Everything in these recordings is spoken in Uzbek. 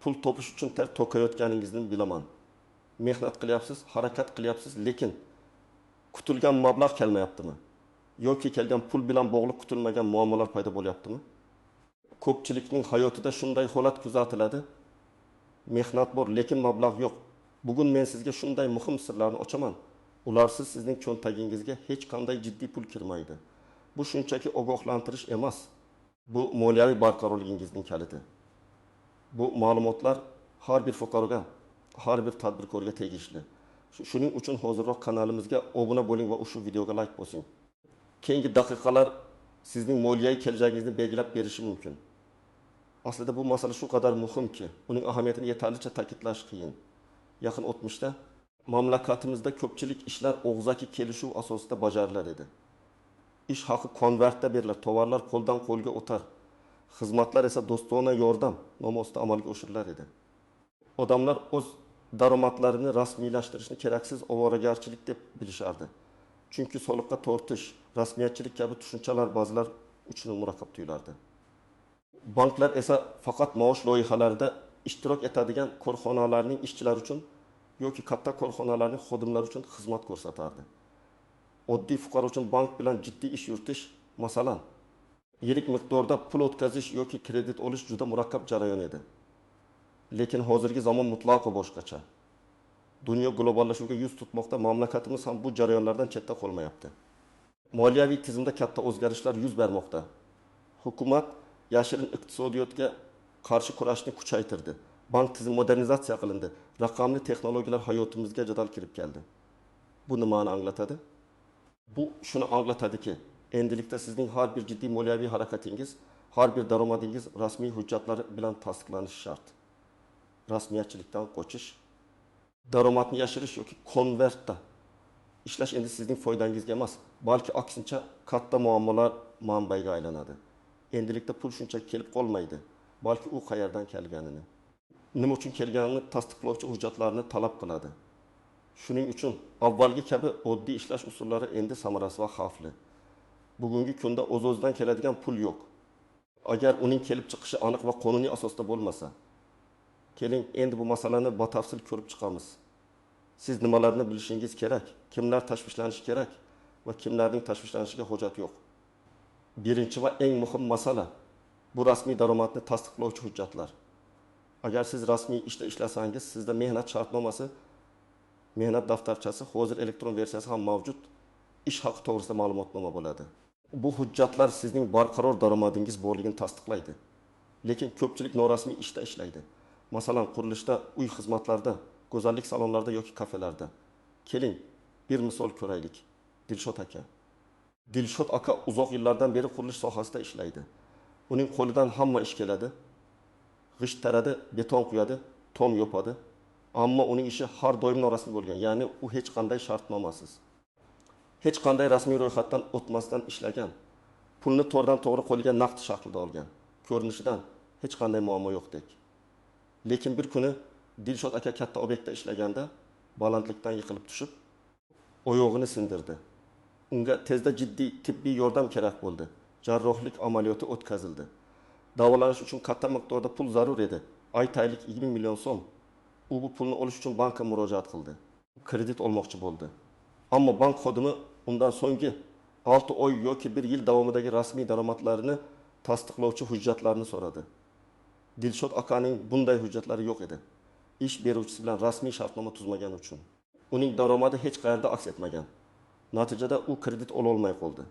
Pul topish uchun ter to'kayotganingizni bilaman. Mehnat qilyapsiz, harakat qilyapsiz, lekin kutilgan mablag' kelmayaptimi? Yoki kelgan pul bilan bog'liq kutilmagan muammolar paydo bo'lyaptimi? Ko'pchilikning hayotida shunday holat kuzatiladi. Mehnat bor, lekin mablag' yo'q. Bugun men sizga shunday muhim sirlarni ochaman. Ularsiz sizning cho'ntagingizga hech qanday jiddiy pul kirmaydi. Bu shunchaki ogohlantirish emas. Bu moliyaviy barqarorligingizning kaliti. Bu ma'lumotlar har bir fuqaroga, har bir tadbirkorga tegishli. Shuning uchun hozirroq kanalimizga obuna bo'ling va ushbu videoga like bosing. Keyingi daqiqalar sizning moliyaviy kelajagingizni belgilab berishi mumkin. Aslida bu masala shu qadar muhimki, uning ahamiyatini yetarlicha ta'kidlash qiyin. Yaqin o'tmishda mamlakatimizda ko'pchilik ishlar og'zaki kelishuv asosida bajarilar edi. Ish haqi konvertda berilar, tovarlar qo'ldan qo'lga o'tar. Xizmatlar esa do'stona yordam nomi ostida amalga oshirilar edi. Odamlar o'z daromadlarini rasmiylashtirishni keraksiz ovoragarchilik deb bilishardi. Chunki soliqqa tortish, rasmiyatchilik kabi tushunchalar ba'zilar uchun murakkab tuyulardi. Banklar esa faqat maosh loyihalarida ishtirok etadigan korxonalarning ishchilari uchun yoki katta korxonalarning xodimlari uchun xizmat ko'rsatardi. Oddiy fuqaro uchun bank bilan jiddiy ish yuritish, masalan, yirik miqdorda pul o'tkazish yoki kredit olish juda murakkab jarayon edi. Lekin hozirgi zamon mutlaqo boshqacha. Dunyo globallashuvga yuz tutmoqda, mamlakatimiz ham bu jarayonlardan chetda qolmayapti. Moliyaviy tizimda katta o'zgarishlar yuz bermoqda. Hukumat yashirin iqtisodiyotga qarshi kurashni kuchaytirdi. Bank tizimi modernizatsiya qilindi. Raqamli texnologiyalar hayotimizga jadal kirib keldi. Bu nimani anglatadi? Bu shuni anglatadiki, endilikda sizning har bir jiddiy moliyaviy harakatingiz, har bir daromadingiz rasmiy hujjatlar bilan tasdiqlanishi shart. Rasmiyatchilikdan qochish, daromadni yashirish yoki konvertda ishlash endi sizning foydangizga emas, balki aksincha katta muammolar manbaiga aylanadi. Endilikda pul shunchaki kelib qolmaydi, balki u qayerdan kelganini, nima uchun kelganini tasdiqlovchi hujjatlarni talab qiladi. Shuning uchun avvalgi kabi oddiy ishlash usullari endi samarasiz va xavfli. Bugungi kunda o'z-o'zidan keladigan pul yo'q. Agar uning kelib chiqishi aniq va qonuniy asosda bo'lmasa. Keling, endi bu masalani batafsil ko'rib chiqamiz. Siz nimalarni bilishingiz kerak, kimlar tashvishlanishi kerak va kimlarning tashvishlanishiga hojat yo'q. Birinchi va eng muhim masala bu rasmiy daromadni tasdiqlovchi hujjatlar. Agar siz rasmiy ishda ishlasangiz, sizda mehnat shartnomasi, mehnat daftarchasi, hozir elektron versiyasi ham mavjud, ish haqi to'g'risida ma'lumotnoma bo'ladi. Bu hujjatlar sizning barqaror daromadingiz borligini tasdiqlaydi. Lekin ko'pchilik norasmiy ishda ishlaydi. Masalan, qurilishda, uy xizmatlarida, go'zallik salonlarida yoki kafelarda. Keling, bir misol ko'raylik. Dilshod aka. Dilshod aka uzoq yillardan beri qurilish sohasida ishlaydi. Uning qo'lidan hamma ish keladi. G'isht taradi, beton quyadi, tom yopadi. Ammo uning ishi har doim norasmiy bo'lgan, ya'ni u hech qanday shartnomasiz, hech qanday rasmiy ro'yxatdan o'tmasdan ishlagan. Pulni to'g'ridan to'g'ri qo'lga naqd shaklida olgan. Ko'rinishidan hech qanday muammo yo'qdek. Lekin bir kuni Dilshod aka katta obyektda ishlaganda balandlikdan yiqilib tushib, oyog'ini sindirdi. Unga tezda jiddiy tibbiy yordam kerak bo'ldi. Jarrohlik amaliyoti o'tkazildi. Davolanish uchun katta miqdorda pul zarur edi. Aytaylik 20 million so'm. U bu pulni olish uchun bankka murojaat qildi. Kredit olmoqchi bo'ldi. Ammo bank xodimi undan so'nggi 6 oy yoki 1 yil davomidagi rasmiy daromadlarini tasdiqlovchi hujjatlarni so'radi. Dilshod akaning bunday hujjatlari yo'q edi. Ish beruvchisi bilan rasmiy shartnoma tuzmagani uchun uning daromadi hech qayerda aks etmagan. Natijada u kredit ola olmay qoldi.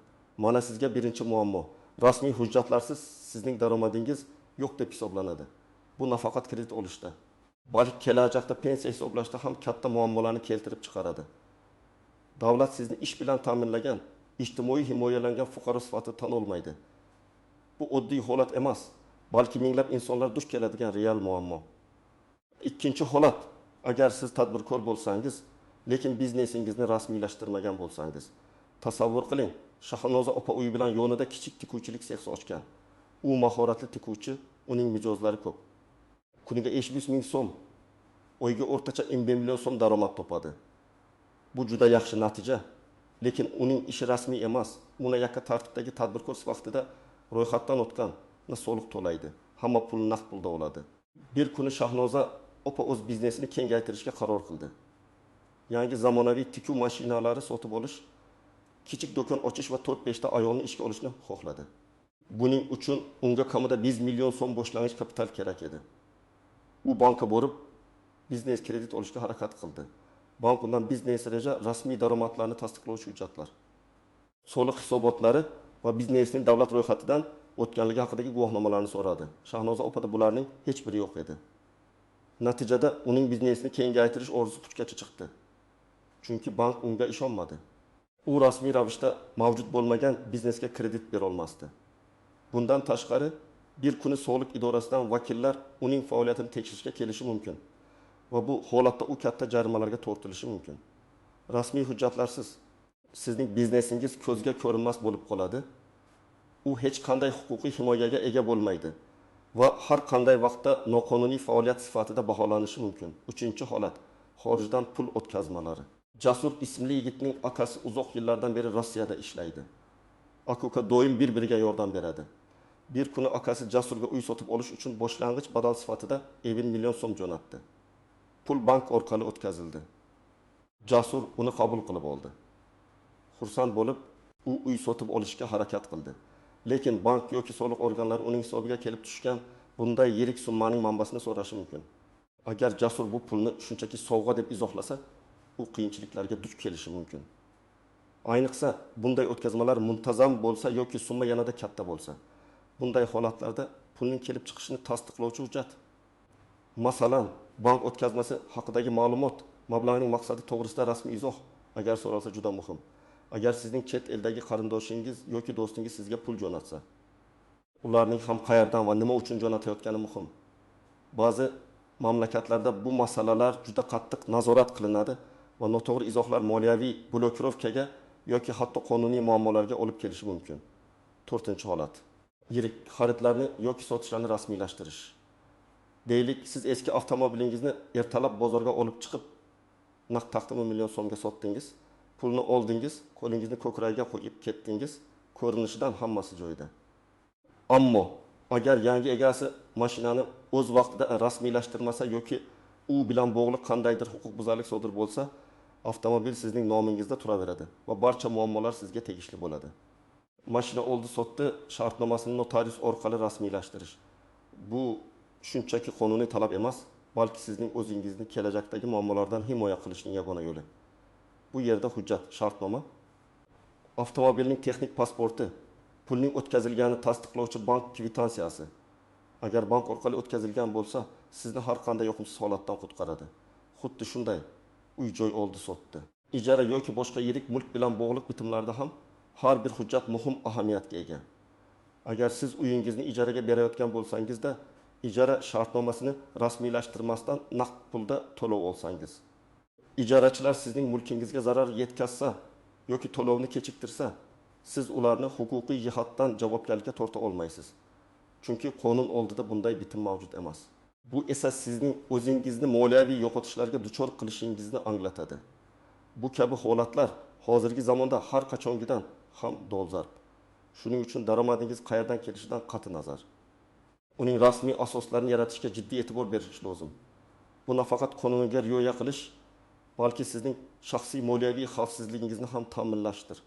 Mana sizga birinchi muammo. Rasmiy hujjatlarsiz sizning daromadingiz yo'q deb hisoblanadi. Bu nafaqat kredit olishda, balki kelajakda pensiya hisoblashda ham katta muammolarni keltirib chiqaradi. Davlat sizni ish bilan ta'minlagan, ijtimoiy himoyalangan fuqaro sifatida tan olmaydi. Bu oddiy holat emas, balki minglab insonlar duch keladigan real muammo. Ikkinchi holat, agar siz tadbirkor bo'lsangiz, lekin biznesingizni rasmiylashtirmagan bo'lsangiz. Tasavvur qiling, Shahnoza opa uyi bilan yonida kichik tikuvchilik sexi ochgan. U mahoratli tikuvchi, uning mijozlari ko'p. Kuniga 500 ming so'm, oyga o'rtacha 1 million so'm daromad topadi. Bu juda yaxshi natija, lekin uning ishi rasmiy emas. Uni yakka tartibdagi tadbirkor sifatida ro'yxatdan o'tgan, soliq to'laydi. Hamma pulni naqd pulda oladi. Bir kuni Shahnoza opa o'z biznesini kengaytirishga qaror qildi. Yangi zamonaviy tikuv mashinalari sotib olish, kichik do'kon ochish va 4-5 ta ayolni ishga olishni xohladi. Buning uchun unga kamida 5 million so'm boshlang'ich kapital kerak edi. U bankka borib biznes kredit olishga harakat qildi. Bank undan biznes reja, rasmiy daromadlarni tasdiqlovchi hujjatlar, soliq hisobotlari va biznesning davlat ro'yxatidan o'tganligi haqidagi guvohnomalarni so'radi. Shahnoza opada bularning hech biri yo'q edi. Natijada uning biznesini kengaytirish orzusi puchgacha chiqdi. Chunki bank unga ishonmadi. U rasmiy ravishda mavjud bo'lmagan biznesga kredit bera olmasdi. Bundan tashqari, bir kuni soliq idorasidan vakillar uning faoliyatini tekshirishga kelishi mumkin va bu holatda u katta jarimalarga tortilishi mumkin. Rasmiy hujjatlarsiz sizning biznesingiz ko'zga ko'rinmas bo'lib qoladi. U hech qanday huquqiy himoyaga ega bo'lmaydi va har qanday vaqtda noqonuniy faoliyat sifatida baholanishi mumkin. Uchinchi holat: xorijdan pul o'tkazmalari. Jasur ismli yigitning akasi uzoq yillardan beri Rossiyada ishlaydi. Aka-uka doim bir-biriga yordam beradi. Bir kuni akasi Jasurga uy sotib olish uchun boshlang'ich badal sifatida 50 million so'm jo'natdi. Pul bank orqali o'tkazildi. Jasur uni qabul qilib oldi. Xursand bo'lib, u uy sotib olishga harakat qildi. Lekin bank yoki soliq organlari uning hisobiga kelib tushgan bunday yirik summaning manbasini so'rashi mumkin. Agar Jasur bu pulni shunchaki sovg'a deb izohlasa, u qiyinchiliklarga duch kelishi mumkin. Ayniqsa, bunday o'tkazmalar muntazam bo'lsa yoki summa yanada katta bo'lsa. Bunday holatlarda pulning kelib chiqishini tasdiqlovchi hujjat, masalan, bank o'tkazmasi haqidagi ma'lumot, mablag'ning maqsadi to'g'risida rasmiy izoh agar so'ralsa juda muhim. Agar sizning chet eldagi qarindoshingiz yoki do'stingiz sizga pul jo'natsa, ularning ham qayerdan va nima uchun jo'natayotgani muhim. Ba'zi mamlakatlarda bu masalalar juda qattiq nazorat qilinadi va noto'g'ri izohlar moliyaviy blokirovkaga yoki hatto qonuniy muammolarga olib kelishi mumkin. To'rtinchi holat: yirik xaridlarni yoki sotishlarni rasmiylashtirish. Deylik, siz eski avtomobilingizni ertalab bozorga olib chiqib, naqd taqdimi million so'mga sotdingiz, pulni oldingiz, qo'lingizni ko'kragiga qo'yib ketdingiz, ko'rinishidan hammasi joyida. Ammo agar yangi egasi mashinani o'z vaqtida rasmiylashtirmasa yoki u bilan bog'liq qandaydir huquqbuzarlik sodir bo'lsa, avtomobil sizning nomingizda turaveradi va barcha muammolar sizga tegishli bo'ladi. Mashina oldi sotdi shartnomasini notarius orqali rasmiylashtirish. Bu shunchaki qonuniy talab emas, balki sizning o'zingizni kelajakdagi muammolardan himoya qilishning yagona yo'li. Bu yerda hujjat, shartnoma, avtomobilning texnik pasporti, pulning o'tkazilganini tasdiqlovchi bank kvitansiyasi. Agar bank orqali o'tkazilgan bo'lsa, sizni har qanday yoqimsiz holatdan qutqaradi. Xuddi shunday uy-joy oldi sotdi. Ijara yoki boshqa yirik mulk bilan bog'liq bitimlarda ham har bir hujjat muhim ahamiyatga ega. Agar siz uyingizni ijaraga berayotgan bo'lsangizda, ijara shartnomasini rasmiylashtirmasdan naqd pulda to'lov olsangiz, ijarachilar sizning mulkingizga zarar yetkazsa yoki to'lovni kechiktirsa, siz ularni huquqiy jihatdan javobgarlikka torta olmaysiz. Chunki qonun oldida bunday bitim mavjud emas. Bu esa sizning o'zingizni moliyaviy yo'qotishlarga duchor qilishingizni anglatadi. Bu kabi holatlar hozirgi zamonda har qachongidan ham dolzarb. Shuning uchun daromadingiz qayerdan kelishidan qat'i nazar, uning rasmiy asoslarini yaratishga jiddiy e'tibor berish lozim. Bu nafaqat qonunga rioya qilish, balki sizning shaxsiy moliyaviy xavfsizligingizni ham ta'minlashdir.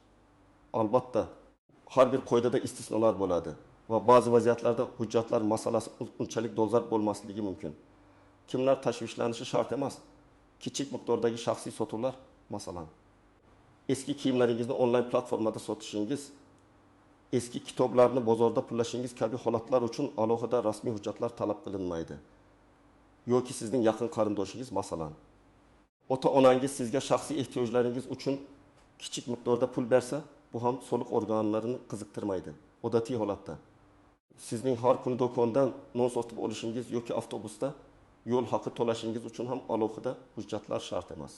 Albatta, har bir qoidada istisnolar bo'ladi va ba'zi vaziyatlarda hujjatlar masalasi unchalik dolzarb bo'lmasligi mumkin. Kimlar tashvishlanishi shart emas. Kichik miqdordagi shaxsiy sotuvlar, masalan, eski kiyimlaringizni onlayn platformada sotishingiz, eski kitoblarni bozorda pullashingiz kabi holatlar uchun alohida rasmiy hujjatlar talab qilinmaydi. Yoki sizning yaqin qarindoshingiz, masalan, ota-onangiz sizga shaxsiy ehtiyojlaringiz uchun kichik miqdorda pul bersa, bu ham soliq organlarini qiziqtirmaydi. Odatiy holatda sizning har kuni do'kondan non sotib olishingiz yoki avtobusda yo'l haqi to'lashingiz uchun ham alohida hujjatlar shart emas.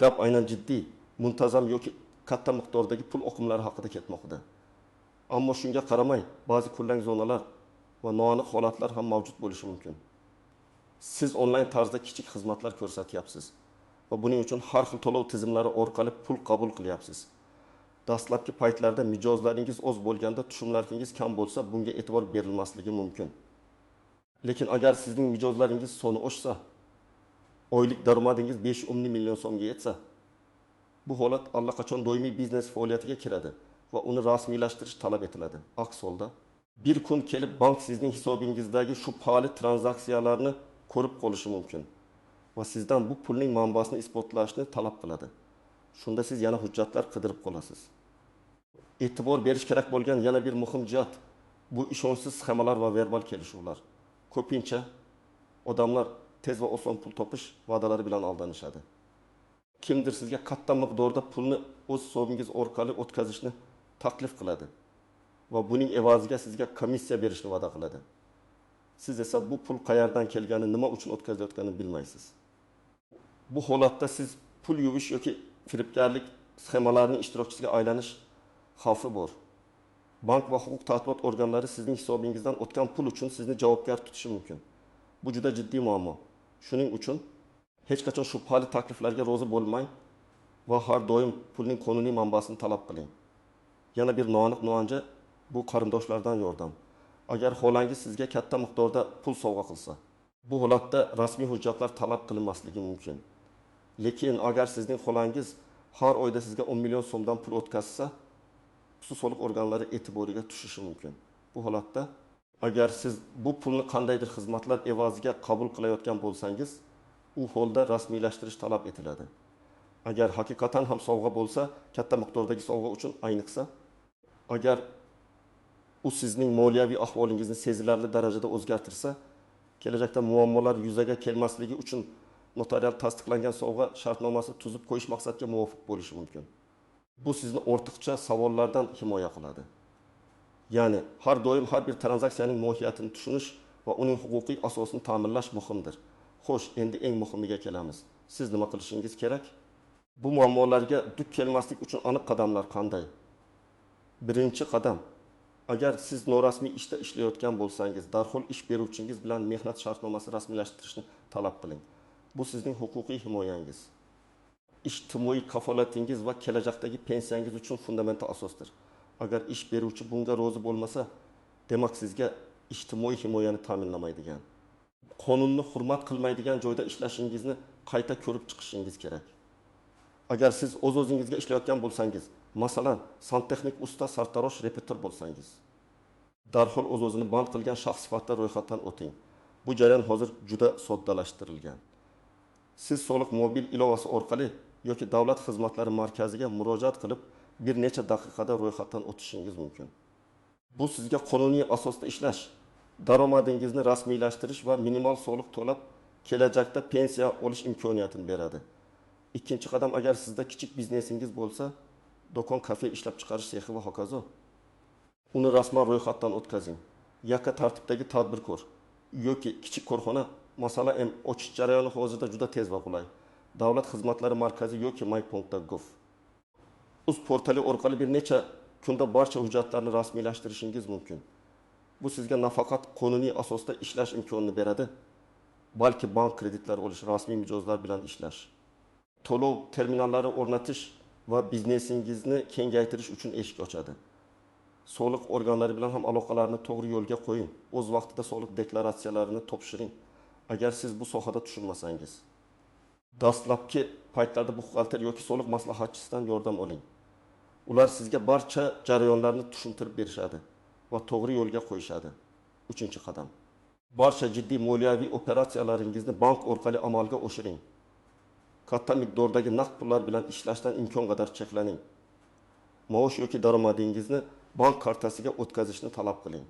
Gap aynan jiddiy, muntazam yoki katta miqdordagi pul oqimlari haqida ketmoqda. Ammo shunga qaramay, ba'zi kullang zonalar va noaniq holatlar ham mavjud bo'lishi mumkin. Siz onlayn tarzda kichik xizmatlar ko'rsatyapsiz va buning uchun har xil to'lov tizimlari orqali pul qabul qilyapsiz. Dastlabki paytlarda mijozlaringiz oz bo'lganda tushumlaringiz kam bo'lsa, bunga e'tibor berilmasligi mumkin. Lekin agar sizning mijozlaringiz soni oshsa, oylik daromadingiz 5-10 million so'mga yetsa, bu holat allaqachon doimiy biznes faoliyatiga kiradi va uni rasmiylashtirish talab etiladi. Aks holda bir kun kelib bank sizning hisobingizdagi shubhali tranzaksiyalarni ko'rib qolishi mumkin va sizdan bu pulning manbasini isbotlashni talab qiladi. Shunda siz yana hujjatlar qidirib qolasiz. E'tibor berish kerak bo'lgan yana bir muhim jihat bu ishonchsiz sxemalar va verbal kelishuvlar. Ko'pincha odamlar tez va oson pul topish va'dalari bilan aldanishadi. Kimdir sizga katta miqdorda pulni o'z hisobingiz orqali o'tkazishni taklif qiladi va buning evaziga sizga komissiya berishni va'da qiladi. Siz esa bu pul qayerdan kelgani, nima uchun o'tkazilayotganini bilmaysiz. Bu holatda siz pul yuvish yoki firibgarlik sxemalarining ishtirokchisiga aylanish xavfi bor. Bank va huquq tartibot organlari sizning hisobingizdan o'tgan pul uchun sizni javobgar tutishi mumkin. Bu juda jiddiy muammo. Shuning uchun hech qachon shubhali takliflarga rozi bo'lmang va har doim pulning qonuniy manbasini talab qiling. Yana bir noaniq nuanja bu qarindoshlardan yordam. Agar xolangiz sizga katta miqdorda pul sovg'a qilsa, bu holatda rasmiy hujjatlar talab qilinmasligi mumkin. Lekin agar sizning xolangiz har oyda sizga 10 million so'mdan pul o'tkazsa, xususiy soliq organlari e'tiboriga tushishi mumkin. Bu holatda agar siz bu pulni qandaydir xizmatlar evaziga qabul qilayotgan bo'lsangiz, u holda rasmiylashtirish talab etiladi. Agar haqiqatan ham sovg'a bo'lsa, katta miqdordagi sovg'a uchun ayniqsa, agar u sizning moliyaviy ahvolingizni sezilarli darajada o'zgartirsa, kelajakda muammolar yuzaga kelmasligi uchun notarial tasdiqlangan sovg'a shartnomasi tuzib qo'yish maqsadga muvofiq bo'lishi mumkin. Bu sizni ortiqcha savollardan himoya qiladi. Ya'ni har doim har bir tranzaksiyaning mohiyatini tushunish va uning huquqiy asosini ta'minlash muhimdir. Xo'sh, endi eng muhimiga kelamiz. Siz nima qilishingiz kerak? Bu muammolarga duch kelmaslik uchun aniq qadamlar qanday? Birinchi qadam: agar siz norasmiy ishda ishlayotgan bo'lsangiz, darhol ish beruvchingiz bilan mehnat shartnomasi rasmiylashtirishni talab qiling. Bu sizning huquqiy himoyangiz, ijtimoiy kafolatingiz va kelajakdagi pensiyangiz uchun fundamental asosdir. Agar ish beruvchi bunga rozi bo'lmasa, demak sizga ijtimoiy himoyani ta'minlamaydigan, qonunni hurmat qilmaydigan joyda ishlashingizni qayta ko'rib chiqishingiz kerak. Agar siz o'z-o'zingizga ishlayotgan bo'lsangiz, masalan, santexnik usta, sartarosh, repetitor bo'lsangiz, darhol o'z-o'zini band qilgan shaxs sifatida ro'yxatdan o'ting. Bu jarayon hozir juda soddalashtirilgan. Siz soliq mobil ilovasi orqali yoki davlat xizmatlari markaziga murojaat qilib, bir necha daqiqada ro'yxatdan o'tishingiz mumkin. Bu sizga qonuniy asosda ishlash, daromadingizni rasmiylashtirish va minimal soliq to'lab kelajakda pensiya olish imkoniyatini beradi. Ikkinchi qadam: agar sizda kichik biznesingiz bo'lsa, do'kon, kafe, ishlab chiqarish sexi va hokazo, uni rasman ro'yxatdan o'tkazing. Yakka tartibdagi tadbirkor yoki kichik korxona, masalan, M ochish jarayoni hozirda juda tez va qulay. Davlat xizmatlari markazi yoki my.gov uz portali orqali bir necha kunda barcha hujjatlarni rasmiylashtirishingiz mumkin. Bu sizga nafaqat qonuniy asosda ishlash imkonini beradi, balki bank kreditlari olish, rasmiy mijozlar bilan ishlash, to'lov terminallari o'rnatish va biznesingizni kengaytirish uchun eshik ochadi. Soliq organlari bilan ham aloqalarni to'g'ri yo'lga qo'ying. O'z vaqtida soliq deklaratsiyalarini topshiring. Agar siz bu sohada tushunmasangiz, dastlabki paytlarda buxgalter yoki soliq maslahatchisidan yordam oling. Ular sizga barcha jarayonlarni tushuntirib berishadi va to'g'ri yo'lga qo'yishadi. Uchinchi qadam: barcha jiddiy moliyaviy operatsiyalaringizni bank orqali amalga oshiring. Katta miqdordagi naqd pullar bilan ishlashdan imkon qadar cheklaning. Maosh yoki daromadingizni bank kartasiga o'tkazishni talab qiling.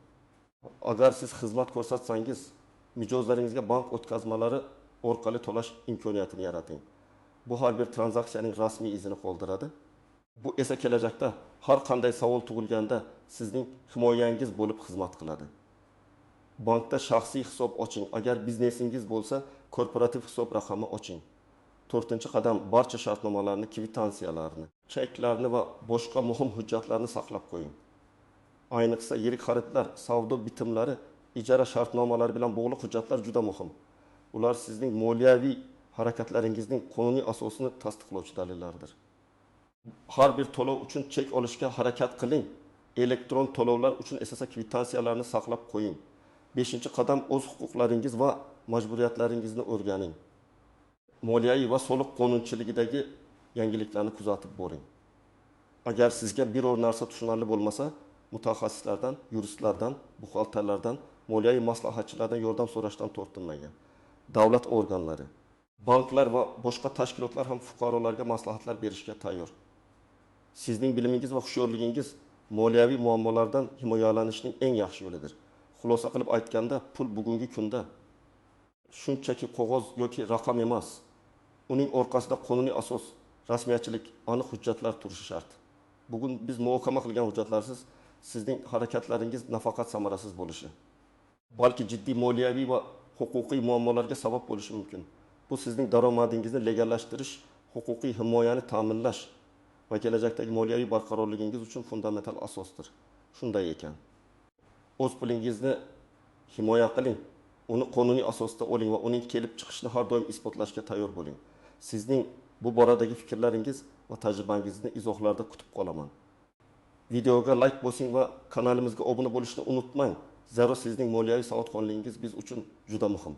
Agar siz xizmat ko'rsatsangiz, mijozlaringizga bank o'tkazmalari orqali to'lash imkoniyatini yarating. Bu har bir tranzaksiyaning rasmiy izini qoldiradi. Bu esa kelajakda har qanday savol tug'ilganda sizning himoyangiz bo'lib xizmat qiladi. Bankda shaxsiy hisob oching. Agar biznesingiz bo'lsa, korporativ hisob raqami oching. To'rtinchi qadam: barcha shartnomalarni, kvitansiyalarni, cheklarni va boshqa muhim hujjatlarni saqlab qo'ying. Ayniqsa yirik xaridlar, savdo bitimlari, ijara shartnomalari bilan bog'liq hujjatlar juda muhim. Ular sizning moliyaviy harakatlaringizning qonuniy asosini tasdiqlovchi dalillardir. Har bir to'lov uchun chek olishga harakat qiling. Elektron to'lovlar uchun esa kvitansiyalarni saqlab qo'ying. 5-qadam o'z huquqlaringiz va majburiyatlaringizni o'rganing. Moliyaviy va soliq qonunchiligidagi yangiliklarni kuzatib boring. Agar sizga biror narsa tushunarli bo'lmasa, mutaxassislardan, yuristlardan, buxgalterlardan, moliyaviy maslahatchilardan yordam so'rashdan tortinmang. Davlat organlari, banklar va boshqa tashkilotlar ham fuqarolarga maslahatlar berishga tayyor. Sizning bilimingiz va hushyorligingiz moliyaviy muammolardan himoyalanishning eng yaxshi yo'lidir. Xulosa qilib aytganda, pul bugungi kunda shunchaki qog'oz yoki raqam emas. Uning orqasida qonuniy asos, rasmiyatchilik, aniq hujjatlar turishi shart. Bugun biz muhokama qilgan hujjatlarsiz sizning harakatlaringiz nafaqat samarasiz bo'lishi, balki jiddiy moliyaviy va huquqiy muammolarga sabab bo'lishi mumkin. Bu sizning daromadingizni legallashtirish, huquqiy himoyani ta'minlash va kelajakdagi moliyaviy barqarorligingiz uchun fundamental asosdir. Shunday ekan, o'z pulingizni himoya qiling, uni qonuniy asosda oling va uning kelib chiqishini har doim isbotlashga tayyor bo'ling. Sizning bu boradagi fikrlaringiz va tajribangizni izohlarda kutib qolaman. Videoga like bosing va kanalimizga obuna bo'lishni unutmang. Zero sizning moliyaviy savodxonligingiz biz uchun juda muhim.